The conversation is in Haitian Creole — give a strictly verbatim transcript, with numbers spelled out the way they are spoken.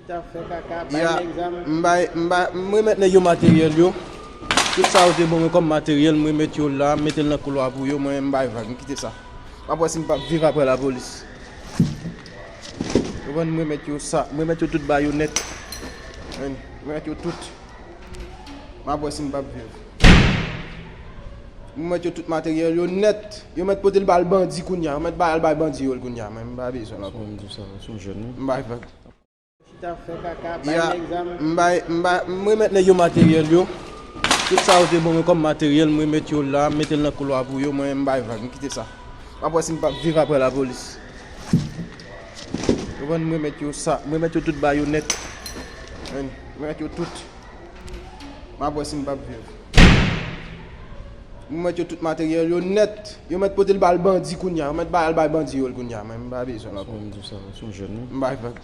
T ap fè kaka, bay nèg zam. M bay, m bay, m remèt nèg yo materyèl yo. Tout sa yo te ban mwen kòm materyèl, m remèt yo la, m mete l nan koulwa pou yo, mwen menm m bay vag, m kite sa. M ap wè si m p ap viv apre lapolis. Ou konprann, m remèt yo sa, m remèt yo tout ba yo nèt. M remèt yo tout. M ap wè si m p ap viv. M remèt yo tout materyèl yo nèt. Yo mèt pote l ba l bandi kounye a. Yo mèt ba l bay bandi yo l kounye a. Mwen m pa bezwen l ankò. M bay vag. M bay, m bay, m remèt nèg yo materyèl yo. Tout sa yo te ban mwen kòm materyèl, m remèt yo la, m mete l nan koulwa pou yo, mwen menm m bay vag, m kite sa. M ap wè si m p ap viv apre lapolis. Ou konprann, m remèt yo sa, m remèt yo tout ba yo nèt. M remèt yo tout. M ap wè si m p ap viv. M remèt yo tout materyèl yo nèt. Yo mèt pote l ba l bandi kounye a. Yo mèt ba l bay bandi yo l kounye a. Mwen m pa bezwen l ankò. M bay vag.